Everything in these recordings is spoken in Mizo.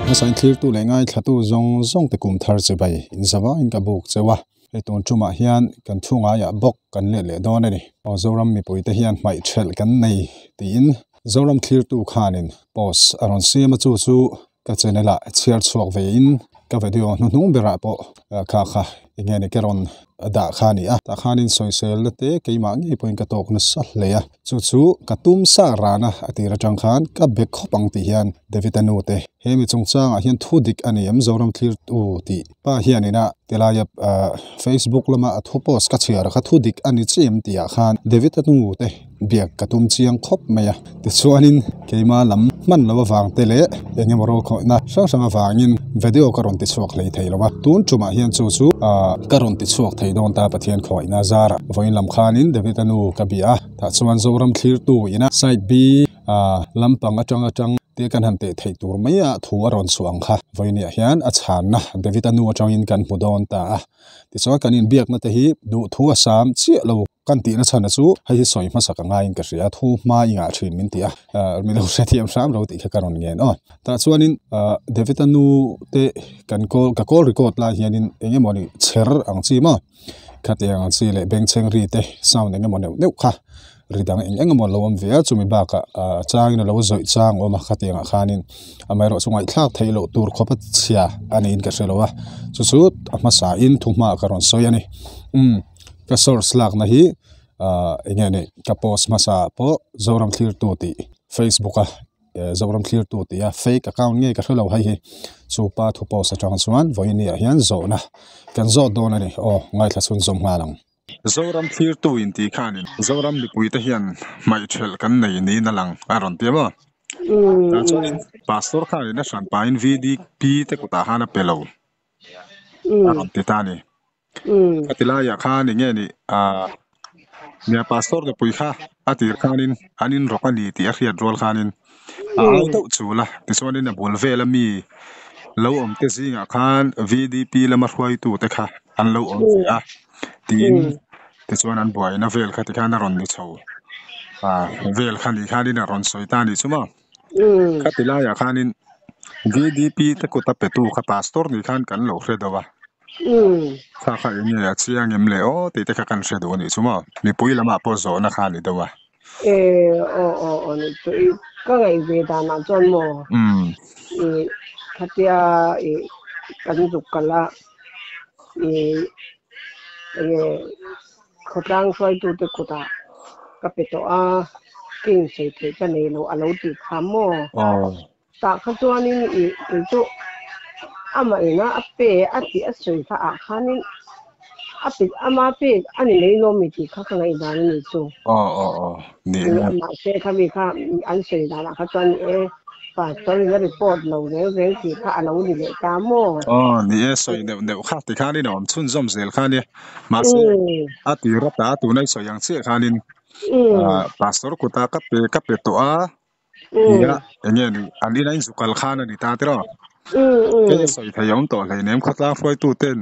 Hmasain thlirtu leh ngaithlatu zawng zawng te kum thar chibai inzavain ka buk cheu a, hei tun tumah hian kan thu ngaiah bawk kan let leh dawn a ni. Aw Zoram mipuite hian hmaih thelh kan nei tiin Zoram thlirtu khanin post a rawn siam a chu chu ka channel ah chhiar chhuak ve in ka video hnuhnung berah pawh kha kha enge ni ka rawn dah kha a ni a tah khanin sawisel na te keimah ngei pawhin ka tawk nasa hle a chu chu ka tum sa ran a a tir atang khan ka be khawp ang tih hian David a nu te he mi chungchangah hian thu dik a ni em Zoram thlir tu tih pa hianin a tilaia ah Facebook lama a thu post ka chhiar kha thu dik a ni chiah em tih ah khan David a nu te biak ka tum chiang khawp mai a tichuanin keima lam hman loh avang te leh eng emaw rual khawihna hrang hrang avangin video ka rawn ti chhuak hlei thei lo a tun tumah hian chu chu ah ka rawn ti chhuak thei dawn ta Pathian khawihna zarah vawiin lam khanin David a nu ka bia a tah chuan Zoram thlirtu ina side B ah lampang atang atang te kan han teh theih tur mai a thu a rawn chhuah ang kha vawiiniah hian a chhanna David a nu atangin kan hmu dawn ta a tichuan kan inbiakna te hi duhthu a sam chiah lo. Kan tihna chhana chu hei hi sawi hmasa ka ngaiin ka hria, thu hma i ngah thin min ti a, mi lo hrethiam hram lo tih kha ka rawn ngen aw. Tah chuanin David-a nu te kan call ka call record lai hianin eng emaw ni chher ang chi maw khatiang ang chi leh bengchheng ri te sound eng emaw neuh neuh kha ri dang eng eng emaw lo awm ve a, chumi bakah changin a lo zawih chang awm a khatiang ah khanin amaherawhchu ngaihthlak theih loh tur khawpa chhia a niin ka hre lo a, chu chu a hmasa in thu hma ka rawn sawi a ni umm. Ka source lakna hi ah eng nge ni ka post hmasa pawh Zoram thlirtu tih Facebook a Zoram thlirtu tih a fake account nge ka hrelo hei hi chu pa thu post atang chuan vawiin ah hian zawhna kan zawt dawn a ni aw ngaithla chhun zawm nghal ang. Zoram thlirtu in tih khanin Zoram mipuite hian hmaih thelh kan nei niin a lang a rawn ti a maw? Tah chuanin Pastor khanin a hran pahin VDP te kutah khan a pe lo a rawn ti ta a ni. A ti laiah khan eng nge ni ah nia pastor nupui kha a tir khanin an in rawk a ni tih a hriat rual khanin a au deuh chul a tichuanin a bul vela mi lo awm te zingah khan V D P lama hruaitu te kha an lo awm ve a tiin tichuan an buaina vel kha tikhan a rawn ni chho ah vel kha ni khanin a rawn sawi ta a nih chu maw. Khati laiah khanin V D P te kut a petu kha pastor ni khan kan lo hre deuh a. Kha kha eng nge a chiang em le aw tih te kha kan hre duh a nih chu maw? Mipui lamah pawh zawhna kha a ni deuh a. E aw aw aw ni chu i ka ngaih ve danah chuan maw i khatia i kan zuk kal a i enge khawtlang hruaitute kutah ka pe tawh a ka insawi theih ka nei lo a lo tih kha maw? Tah kha chuanin i kei chu amah ina a pe a tih a sawi kha ah khanin a pe ama pek a ni mai lawm mi tih kha ka ngaihdan a ni chu. Aw aw aw ni e. Mahse kha mi kha an sawi danah kha chuan e pastor in a report lo reng reng tih kha a lo ni leh ta maw? Aw ni e sawi neuh neuh kha ti khanin a awm chhunzawm zel kha nia. Mahse a tir ata tuna i sawi ang chiah khanin pastor kuta ka pe ka pe tawh a. Nia, eng nge ni, an ina in zukal khan a ni ta tiraw? Kei a sawi thei awm tawh hleinem khawtlang hruaitu ten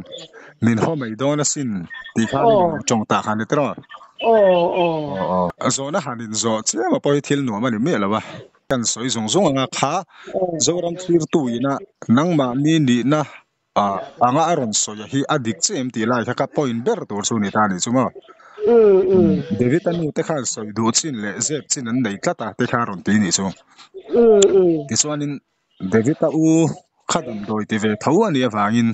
min haw mai dawn asin tih khan in lo tawng ta kha ni tiraw? Aw, zawhna han in zawh chiam a pawh hi thil nuam a ni miah lo a, kan sawi zung zung anga kha Zoram thlirtu ina nangmahni nihna anga a rawn sawi a hi a dik chiah em tih lai kha ka point ber tur chu ni ta a nih chu maw. David a nu te khan sawi duh chin leh zep chin an nei tlat a te kha a rawn ti nih chu. Tichuanin David a u kha damdawi ti ve tho a nih avangin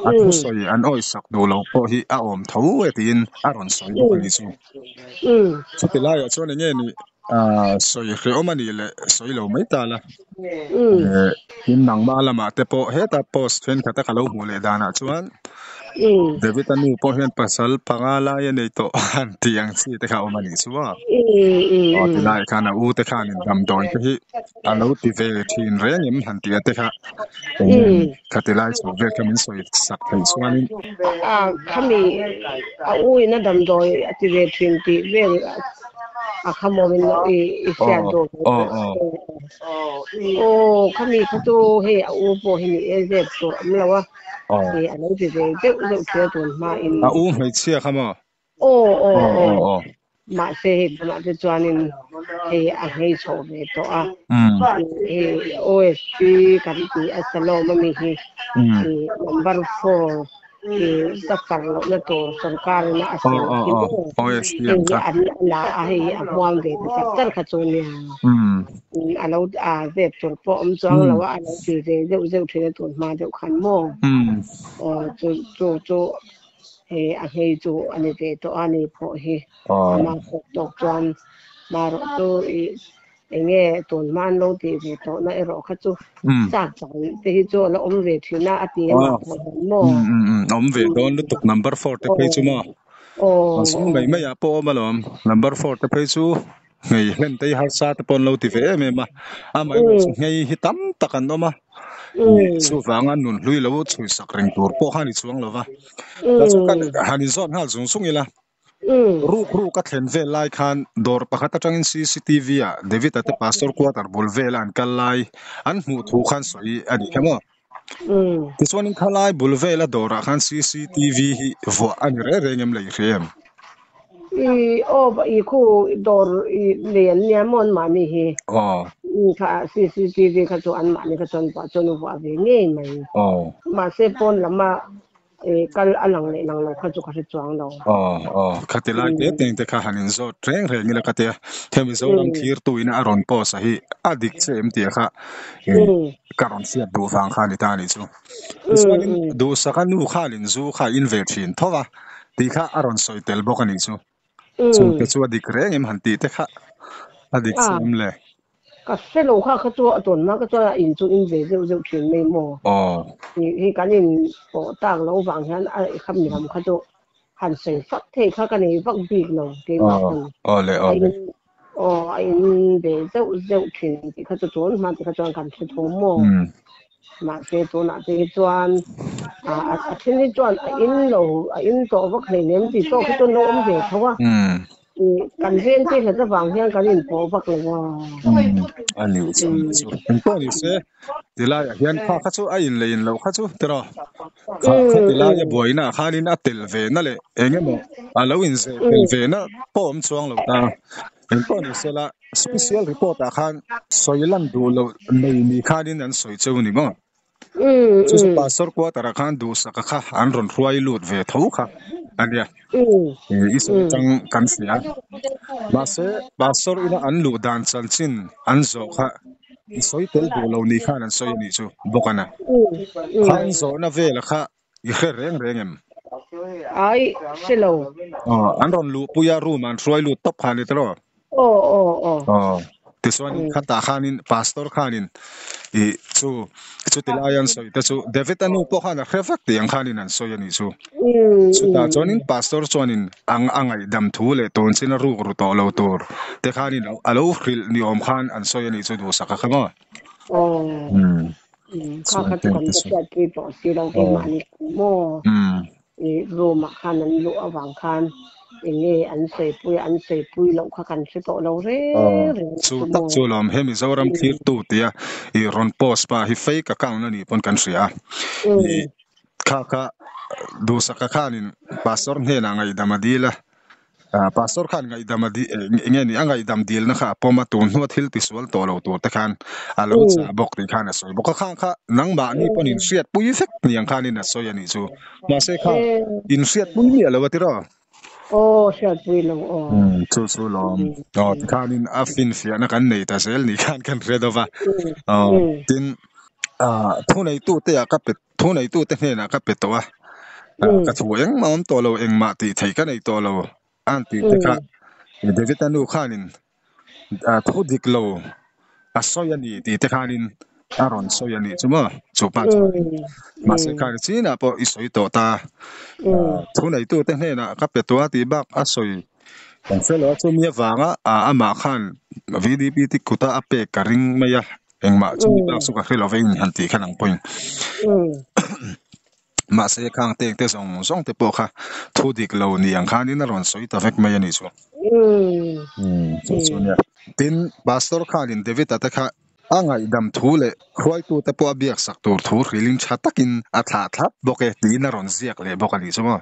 a thusawi an awihsak duh lo pawh hi a awm tho e tiin a rawn sawi bawk a nih chu. Chuti laiah chuan eng nge ni sawi hrehawm a nih leh sawi lo mai ta la. Tin nangmah lamah te pawh heta post thenkhat a ka lo hmuh leh danah chuan David a nu pawh hian pasal panga lai a nei tawh han tih ang chi te kha a awm a nih chu a. Aw tilai khan a u te khan in damdawi te hi a lo ti ve thin reng em han tih a te kha kha tilai chho vel kha min sawi sak theih chuanin. A khami a u in a damdawi a ti ve thin tih vel a khamawm in i i hriat dawn aw khami kha chu hei a u pawh hi ni e zep tur awm lo a hei a lo ti ve deuh deuh thin a tun hma in a u hmeichhia kha maw aw aw aw. Mahse hei tunah te chuanin hei a nghei chhoh ve tawh a, hei OSP kan tih a Salom ami hi number four i suffer lohna tur sorkar ina a siam khi maw hei hi an la a, hei hi a hmuam ve ta char char kha chu nia a lo zep tur pawh awm chuang lo a, a lo ti ve zeuh zeuh thin a tun hma deuh khan maw aw chu chu chu Hei a nghei chu a ni ve tawh a ni pawh hi ama kawk tawk chuan marawh chu i enge tun hma an lo tih ve tawh na erawh kha chu chak dan te hi chu a la awm ve thin a a ti a mah pawh hian maw. Awm ve dawn lutuk number four te phei chu maw sum mai mai ah pawh awm alawm number four te phei chu nghei hlen te hi harsa te pawh an lo ti ve em em a amaherawhchu chu nghei hi tam tak an awm a chuvanga nun hlui lo chhui sak reng tur pawh kha a ni chuang lo va ta chu kan han inzawt nghal zung zung ila ruk ruk a thlen vel lai khan dawr pakhat atangin C_C_T_V ah David a te pastor quarter bul vela an kal lai an hmuh thu khan sawi a ni kha maw tichuanin khalai bul vela dawrah khan C_C_T_V hi vuah a ni reng reng em lei hria em? I aw i khu dawr i nei an nia maw an mahni hi. Aw. Kha CCTV kha chu an mahni kha chuan vuah chuan vuah ve ngei mai. Aw. Mahse pawn lama i kal a lang leh lang lo kha chu ka hre chuang lo. Aw aw khati lai te teng te kha han inzawt reng reng ila ka tia he Mizoram thirtu ina a rawn post a hi a dik che em tih kha ka rawn hriat duh vang kha a ni ta a nih chu. Tichuanin duhsaka nu khanin zu kha a in ve thin tho va tih kha a rawn sawi tel bawk a nih chu. Chungte chu a dik reng em han tih te kha a dik che em le? Ka hre lo kha kha chu a tawn hma ka chuan a in chu in ve zeuh zeuh thin mai maw? Hi kan in pawh tak lo vang hian a kha milam kha chu han sawi fak thei kha ka nei vak bik lo keimah pawn. A in aw a in ve zeuh zeuh thin tih kha chu tun hma tih kha chuan kan hre tho maw? Mahse tunah te hi chuan a then hi chuan a in lo a in tawh vak hleinem tih tawk hi chuan lo awm ve tho a. Kan veng te hlat avang hian kan inpawh vak lo a. A ni chu a ni chu. Engpawh ni se tilaiah hian kha kha chu a in leh in loh kha chu tiraw. Kha kha tilaia buaina ah khanin a tel ve na leh eng emaw a lo inzeh tel ve na pawh awm chuang lo ta. Engpawh ni se la special report ah khan sawi lan duh loh nei ni khanin an sawi cheu ni maw. Chu chu pastor quarter ah khan duhsaka kha an rawn hruai lut ve tho kha a nia. I sawi atang kan hria. Mahse pastor ina an luh dan chanchin an zawh kha i sawi tel duh lo ni khan an sawi a nih chu bawk a na. Kha an zawhna vela kha i hre reng reng em? Ai, hre lo. Aw, an rawn luhpui a room ah an hruai lut tawp kha a ni tawh. Aw, aw, aw. Aw, tichuan khatah khanin pastor khanin i chu chuti lai an sawi te chu David a nu pawh khan a hre vek tih ang khanin an sawi a nih chu. Chutah chuanin pastor chuanin ang a ngaihdam thu leh tun chin a ruk ru tawh lo tur te khanin a lo hrilh ni awm khan an sawi a nih chu duhsak a kha maw. Aw. Kha kha chu kan va hriatpui tawh si lo keimahni maw. I room ah khan an luh avang khan enge an sawipui a, an sawipui loh kha kan hre tawh lo reng reng Chu tak chu lawm he Mizoram thlirtu tia i rawn post pa hi fake account a nih pawn kan hria a. I kha kha duhsaka khanin pastor hnenah ngaihdam a dil a. Pastor khan ngaihdam a enge ni a ngaihdam dilna kha a pawm a, tun hnua thil tisual tawh lo tur te khan a lo chah bawk tih khan a sawi bawk a, khang kha nangmahni pawn inhriatpui vek ni ang khanin a sawi a nih chu. Mahse kha inhriatpui miah lo a ti rawh. Aw hriatpui lo aw. Chu chu lawm. Aw tikhanin a finfiahna kan nei ta zel ni khan kan hre deuh va. Aw tin thuneitute ah ka pe Thuneitute hnenah ka pe tawh a, ka thu engmah awm tawh lo, engmah tih theih ka nei tawh lo a han tih te kha David-a nu khanin thu dik lo a sawi a ni tih te khanin a rawn sawi a nih chu maw chu pa chuan. Mahse khan chinah pawh i sawi tawh ta, thuneitute hnenah ka pe tawh a tih bak a sawi kan hre lo a, chumi avanga amah khan VDP te kuta a pek ka ring mai a. Engmah chu mi bak chu ka hre lo ve in han tih kha nang pawhin. Mahse khang teng te zawng zawng te pawh kha thu dik lo ni ang khanin a rawn sawi ta vek mai a nih chu. Chu chu nia. Tin, Pastor khanin David-a te kha a ngaihdam thu leh hruaitu te pawh a biak sak tur thu hrilhin tha takin a thlah thlap bawk e tiin a rawn ziak leh bawk a nih chu maw.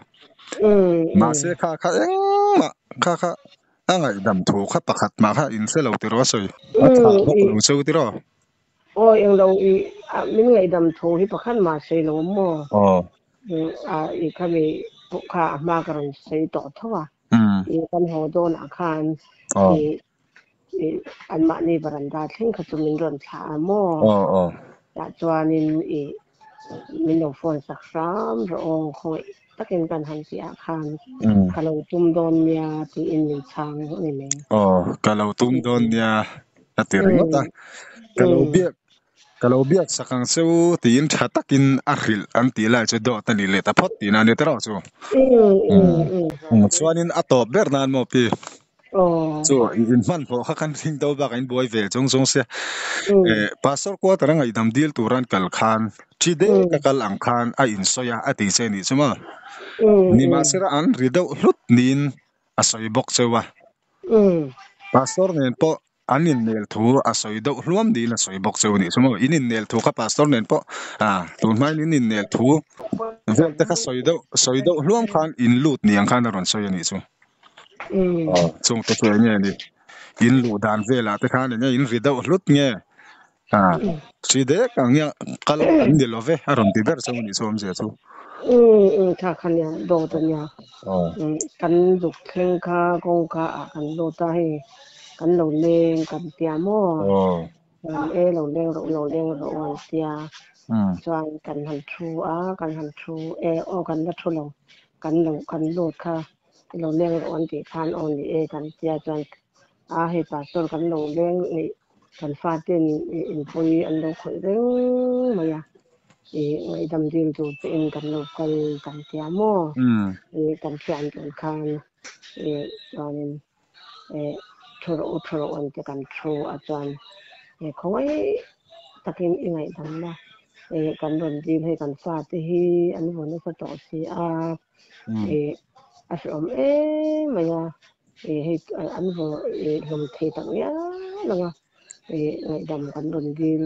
Mahse kha kha engmah kha kha. A ngaihdam thu kha pakhat mah kha in hre lo tiraw a sawi. A thlah bawk lo cheu tiraw? Aw englo i min ngaihdam thu hi pakhat mah sawi lo maw? Aw. I khami pawh kha a hma ka rawn sawi tawh tho a. I kan haw dawnah khan i i anmahni varanda thleng kha chu min rawn thlah a maw? Aw aw. Tah chuanin i min lo phone sak hram rawh aw khawngaih takin kan han tih ah khan ka lo tum dawn nia tiin min chhang a ni mai. Aw ka lo tum dawn nia a ti ringawt a, ka lo biak ka lo biak sak ang che u tiin tha takin a hrilh an tih lai chu dawt a nih leh ta phawt tihna a ni ta rawh chu. Chuanin a tawp ber nan maw pi? Chu in hmanhmawh kha kan ring do bakah in buai ve chung chung sia. Pastor quarter a ngaihdam dil tur an kal khan thi dek a kal ang khan a insawi a, a ti che nih chu maw? Nimahsela an ri deuh hlut niin a sawi bawk cheu a. Pastor nen pawh An innel thu a sawi deuh hluam niin a sawi bawk cheu a nih chu maw? In innel thu kha pastor nen pawh ah tun hmain in innel thu vel te kha sawi deuh sawi deuh hluam khan in lut ni ang khan a rawn sawi a nih chu. Aw chung te chu eng nge ni? In luh dan velah te khan eng nge in ri deuh hlut nge? Ah hri dek ang nge kal an ni lo ve a rawn ti ber cheu a nih chu awmzia chu. Tha kha nia dawt a nia. Kan zuk thleng kha kawngka ah kan lut a hei. Kan lo leng kan tia maw? Chuan e lo leng rawh u lo leng rawh u an tia. Chuan kan han thu a, kan han thu e aw kan la thu lo, kan lo kan lut kha lo leng rawh u an tih khan aw ni e kan tia chuan a hei pastor kan lo leng nih kan faten inpui an lo khawih reng mai a, i ngaihdam dil tur che in kan lo kal kan tia maw? Kan thian tur khan i chuanin Thu rawh u, thu rawh u an ti kan thu a chuan khawngaih takin i ngaihdamna kan rawn dil hei kan fate hi an vaw nasa tawh si a, a hrehawm em mai a, hei an vaw hlawm thei tak ngial ang a, ngaihdam kan rawn dil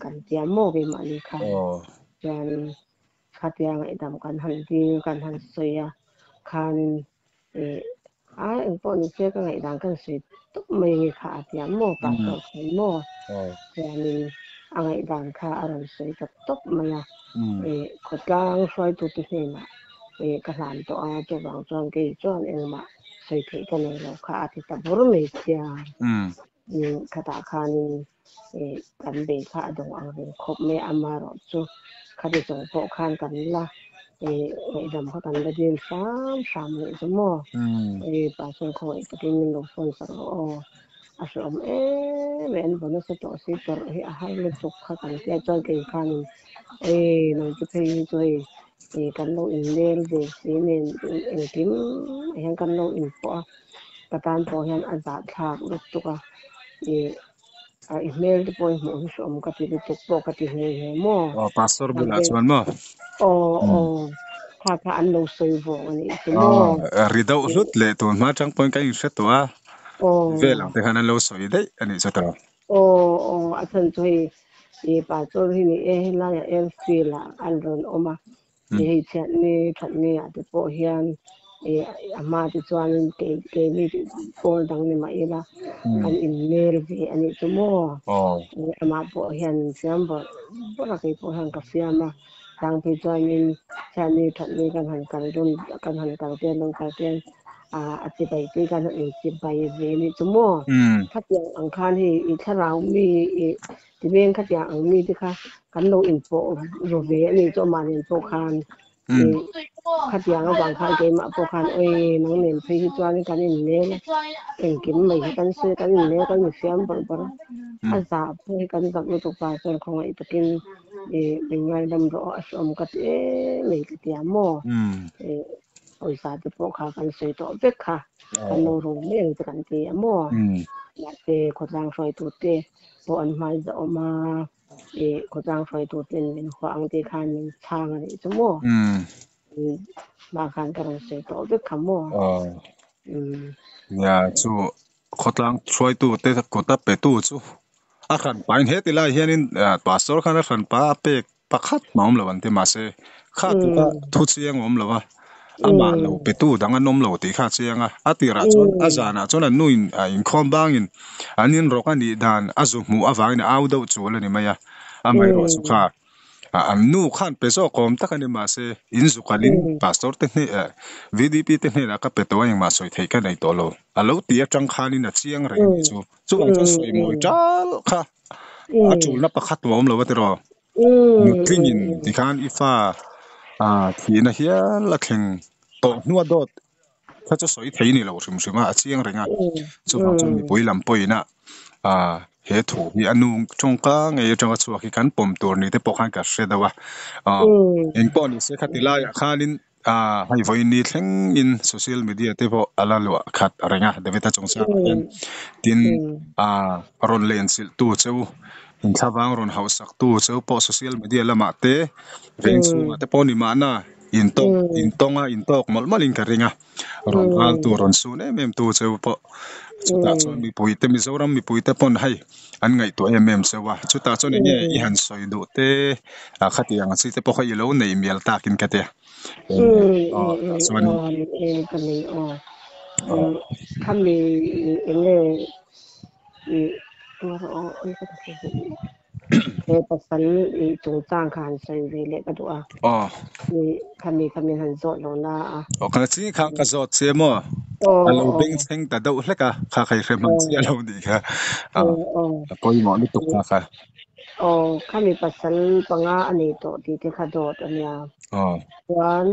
kan tiam maw keimahni khan chuan khatia ngaihdam kan han dil kan han sawi a khanin A engpawh ni se ka ngaihdan kan sawi tawp mai nge kha a tia maw pastor khan maw chuanin a ngaihdan kha a rawn sawi ta tawp mai a khawtlang hruaitute hnenah ka hlan tawh a chuvang chuan kei chuan engmah sawi theih ka nei lo kha a ti ta bur mai sia khatah khanin kan bei kha a dawng ang reng khawp mai a, amaherawh chu khati chung pawh khan kan la ngaihdam kha kan la dil hram hram a nih chu maw? Pastor khawngaih takin min lo phone sak rawh aw, a hrehawm em em an vaw nasa tawh si tawrh hi a har lutuk kha kan tia chuan kei khanin nang chu phei hi chu hei kan lo inlel ve si nen engkim ah hian kan lo inpawh a. Ka tan pawh hian a zahthlak lutuk a, ih a i hmel te pawh i hmuh hi hreawm ka ti lutuk pawh ka ti nghe nghe maw? Aw pastor bulah chuan maw? Aw aw kha kha an lo sawi vawng a nih chu maw? Aw ri deuh hlut leh tun hma atang pawhin ka inhre tawh a, vel ang te khan an lo sawi daih a nih chu tawh. Aw aw a chhan chu hei ih pastor hi ni e helaiah airfield ah an rawn awm a, Hei chhiatni thatni ah te pawh hian ih a hma te chuan kei keini pawl dang ni mah ila kan inmel ve a nih chu maw? Amah pawh hian fiam bawrh bawrh a kei pawh hian ka fiam a, chang phei chuanin chhiatni thatni kan han kal dun kan han kal te an rawn kal te a chibai te kan han inchibai ve a nih chu maw? Khatiang ang khan hei i thlarau mi ih Tiveng khatiang ang mi te kha kan lo inpawh ru ve a nih chu amah nen pawh khan khatiang avang khan keimah pawh khan awi nang nen phei hi chuan kan inlel a, engkim mai hi kan sawi kan inlel kan infiam bawrh bawrh a, a zah pawh hi kan zak lutuk pa chuan khawngaih takin min ngaidam rawh a hreawm ka ti em mai ka ti a maw pawisa te pawh kha kan sawi tawh vek kha kan lo ru mai ang che kan ti a maw mahse khawtlang hruaitute pawh an hmai za awm a, ih khawtlang hruaitu ten min huah ang tih khan min chhang a nih chu maw? Mah khan ka rawn sawi tawh vek kha maw? Nia chu khawtlang hruaitu te kut a pe tu chu a hran pahin heti lai hianin pastor khan a hran pa a pek pakhat mah awm lo an ti mahse kha tluk a thu chiang awm lo a. Amah lo petu dang an awm lo tih kha a chiang a, a tirah chuan a zanah chuan an nuin inkhawm bangin an inrawk a nih dan a zu hmuh avangin a au deuh chul a ni mai a, amaherawh chu kha an nu khan pe zawk awm tak a ni mahse in zu kalin pastor te hne VDP te hnenah ka pe tawh a engmah sawi theih ka nei tawh lo a lo ti atang khanin a chiang reng a nih chu chuvang chuan sawi mawi tal kha a tulna pakhat a awm lo a tiraw. Nutlingin tikhan i fa thihna hial a thleng tawh hnua dawt kha chu sawi thei ni lo hrim hrim a, a chiang reng a. Chuvang chuan mipui lam pawhin a he thu hi a nu tawngka ngei atanga chhuak hi kan pawm tur ni te pawh khan ka hre deuh a. Engpawh ni se khati laiah khanin hei vawiin ni thlengin social media te pawh a la luah khat reng a David a chungchangah hian tin rawn lenchilh tu cheu inthlavang rawn hauhsak tu cheu pawh social media lamah te veng chhungah te pawh ni mahna intawk intawng a intawk mawlh mawlh in ka ring a rawn ral tu rawn sun em em tu cheu pawh chutah chuan mipui te Mizoram mipui te pawn hei an ngaihtuah em em cheu a chutah chuan enge i han sawi duh te khatiang chi te pawh kha i lo nei mial takin ka tia. Chuan ka nei aw khami enge he pasal i chungchang kha han sawi ve leh ka duh a khami khami han zawt lo na a aw ka chi kha ka zawt che maw a lo beng chheng ta deuh hlek a kha khai hre hman chiah lo nih kha a pawimawh lutuk kha kha Aw, khami pasal panga a nei tawh tih te kha dawt a nia. Chuan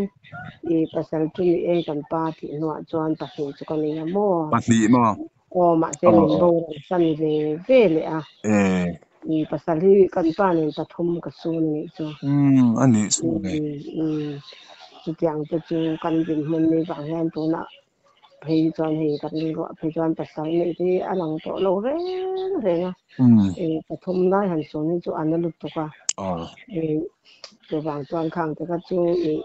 i pasal chu ni e kan pa tih hnuah chuan pahnih chu ka nei a maw? Pahnih maw? Aw, mahse min boral san ve ve leh a. I pasal hi kan pa nen pathum ka sun a nih chu. Umm, a nih chu le. Umm, chutiang te chu kan dinhmun ni vang hian tunah Phei chuan hei kan ruah phei chuan pasal neih te hi a lang tawh lo reng reng a, pathum lai han sawn hi chu a na lutuk a, chuvang chuan khang te kha chu ih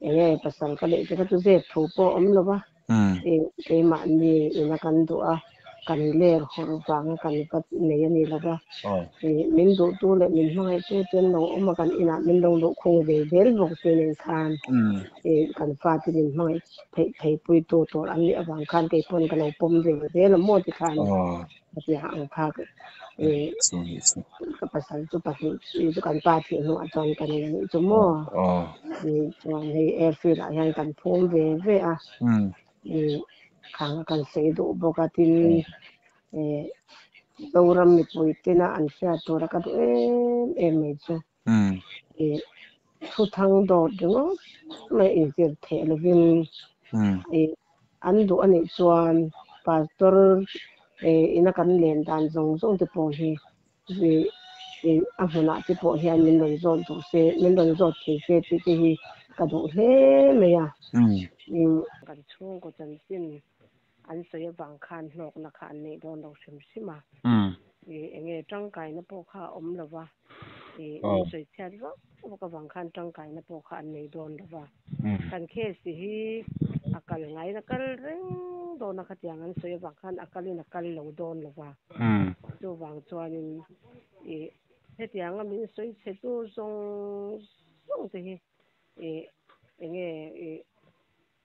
eng nge pasal ka neih te kha chu zep thu pawh a awm lo va, keimahni ina kan duh a, kan ler hawr vanga kan va nei a ni lo va, min duhtu leh min hmangaihtu te an lo awm a, kan inah min lo luhkhung ve zel bawk si nen khan kan fate min hmangaih theih theipuitu tur an nih avang khan kei pawn ka lo pawm ve zel a maw ti khan ka ti ang kha ka pasal chu pahnih chu kan pa thih hnuah chuan ka nei a nih chu maw chuan hei airfield ah hian kan phum ve ve a. Khang a kan sawi duh bawk a tin Zoram mipui tena an hriat tura ka duh em em mai chu thuthang dawt ringawt mai inzir theih lovin an duh a nih chuan pastor ina kan len dan zawng zawng te pawh hi a hmunah te pawh hian min rawn zawt duh se, min rawn zawt thei se tih te hi ka duh hle mai a. Kan chhungkaw chanchin an sawi avang khan hlawkna kha an neih dawn lo hrim hrim a. Eng nge tangkaina pawh kha a awm lo va, min sawi chhiat vak vak avang khan tangkaina pawh kha an nei dawn lo va. Kan case hi a kal ngaiin a kal reng dawn a, khatiang an sawi avang khan a kalin a kal lo dawn lo va. Chuvang chuanin ih hetianga min sawi chhe tu zawng zawng te hi ih eng nge ih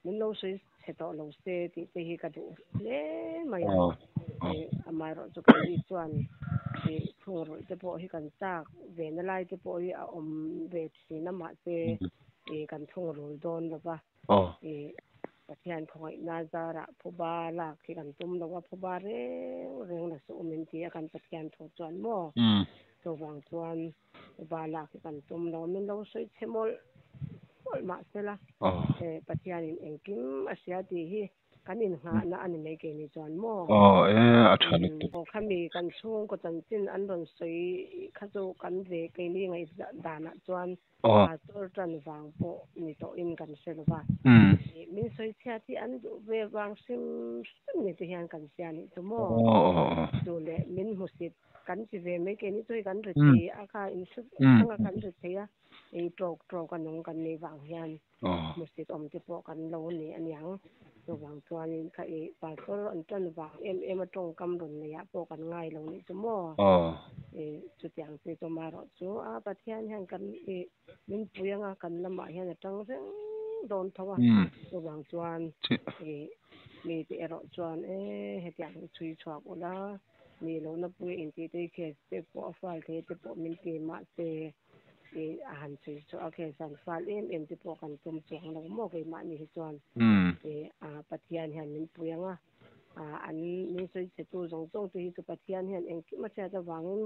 min lo sawi chhe tawh lo se tih te hi ka duh hle mai a. Ih amaherawhchu chu keini chuan ih thungrulh te pawh hi kan chak ve na lai te pawh hi a awm ve thin a mahse ih kan thungrul dawn lo va. Ih Pathian khawngaihna zarah phuba lak hi kan tum lo a, phuba reng reng la suh awm in ti a kan Pathian thu chuan maw? Chuvang chuan phuba lak hi kan tum lo, min lo sawi chhe mawlh mawlh mahsela Pathianin engkim a hria tih hi Kan innghahna a ni mai kei ni chuan maw? Aw e, a tha lutuk. Aw khami kan chhungkaw chanchin an rawn sawi kha chu kan ve keini ngaih danah chuan pastor tan vang pawh ni tawhin kan hre lo va. Min sawi chhiat hi an duh ve vang hrim hrim ni te hian kan hria nih chu maw? Chu leh min hmusit kan ti ve mai keini chu hei kan ri thei a kha inhre anga kan ri thei a, ei tawk tawk a nung kan neih vang hian. Hmusit awm te pawh kan lo ni a niang. Chuvang chuanin kha i pastor an tan vang em em a tawngkam rawn neih ah pawh kan ngai lo nih chu maw? I chutiang chi chu marawh chu a Pathian hian kan i min pui anga kan lamah hian a tang reng dawn tho a. Chuvang chuan mite erawh chuan e hetiang hi chhui chhuak ula ni lohna pui intih te hi case te pawh a file thei te pawh min ti mahse a han chhui chhuah a case han file em em te pawh kan tum chuang lo maw keimahni hi chuan Pathian hian min pui ang a. An min sawi chhe tu zawng zawng te hi chu Pathian hian engkim a hriat avangin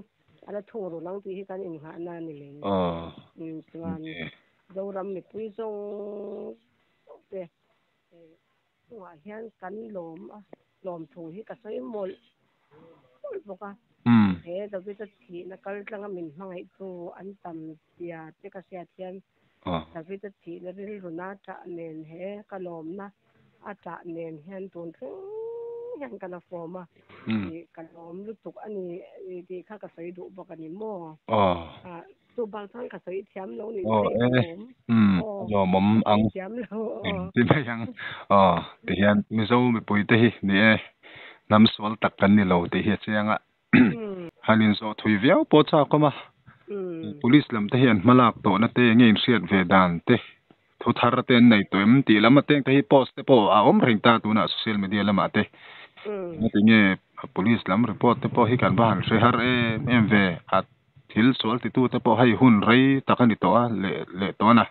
a la thung ru lang tih hi kan innghahna a ni mai. Chuan Zoram mipui zawng zawng te chungah hian kan lawm a, lawm thu hi ka sawi mawlh mawlh bawk a. He David-a thihna kal tlanga min hmangaihtu an tam zia te ka hriat hian David-a thihna rilruna ṭah nen he ka lawmna a ṭah nen hian tun thleng hian ka la fawm a, tih ka lawm lutuk a ni tih kha ka sawi duh bawk a ni maw? Chu bak chuan ka sawi thiam lo nih chu hei ka lawm. Aw, lawmawm ang. Thiam lo aw. Ti mai ang. Aw, tihian Mizo mipuite hi ni e, hnam sual tak kan ni lo tih hi a chiang a. Han inzawh thui viau pawh chak awm a, Police lam te hian hmalak tawhna te enge inhriat ve dan te, thu thar te an nei tawh em tih lam ateng te hi post te pawh a awm reng ta tunah social media lamah te. Engati nge Police lam report te pawh hi kan va han hre har em em ve a, thil sual titu te pawh hei hun rei tak a ni tawh a leh leh tawh a na.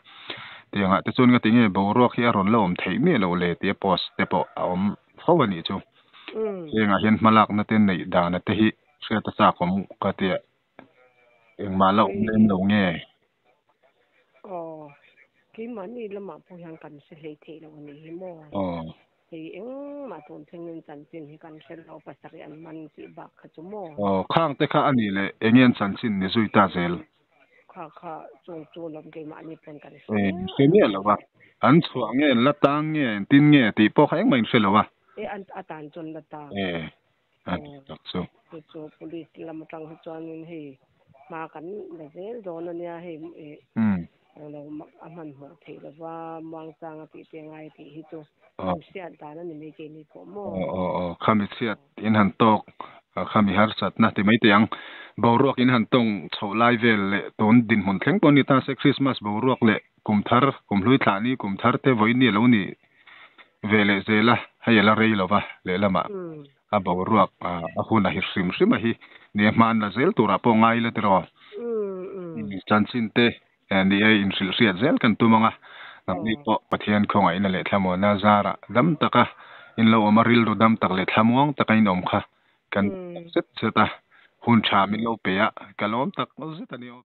Tiangah te chuan engati nge boruak hi a rawn la awm theih miah loh le tia post te pawh a awm fo a nih chu. Hengah hian hmalakna te neih dana te hi hriat a chak awm ka tia engmah la awm lem lo nge? Aw, keimahni lamah pawh hian kan hre hlei theih lo a nih hi maw? Hei engmah tun thlengin chanchin hi kan hre lo, pasarih an man tih bak kha chu maw? Aw, khang te kha a nih leh enge an chanchin ni zui ta zel? Kha kha chung chu lam keimahni pawn kan hre miah lo. Hre miah lo a, an chhuah nge, an la tang nge, engtin nge tih pawh kha engmah in hre lo a. E an a tan chuan la tang. E a dik tak chu. Chu chu police lam atang hi chuanin hei hma kan la zel dawn a nia hei e englo a hmanhmawh theih lova muangchang a tih te ngai tih hi chu kan hriat dan a ni mai keini pawh maw. Aw aw aw khami chhiat in han tawk khami harsatna ti mai teh ang boruak in han tawng chhoh lai vel leh tun dinhmun thleng pawh a ni ta se Christmas boruak leh kum thar kum hlui thlah ni kum thar te vawiin ni a lo ni ve leh zel a, hei a la rei lo va, lehlamah a boruak a hun a hi hrim hrim a hi ni a, hma an la zel turah pawh ngai ila tiraw? Chanchin te ni e inhrilh hriat zel kan tum ang a, nangni pawh Pathian khawngaihna leh thlamuanna zarah dam taka in lo awm a, rilru dam tak leh thlamuang taka in awm kha kan zet zet a, hun tha min lo pe a, ka lawm tak zet a ni aw.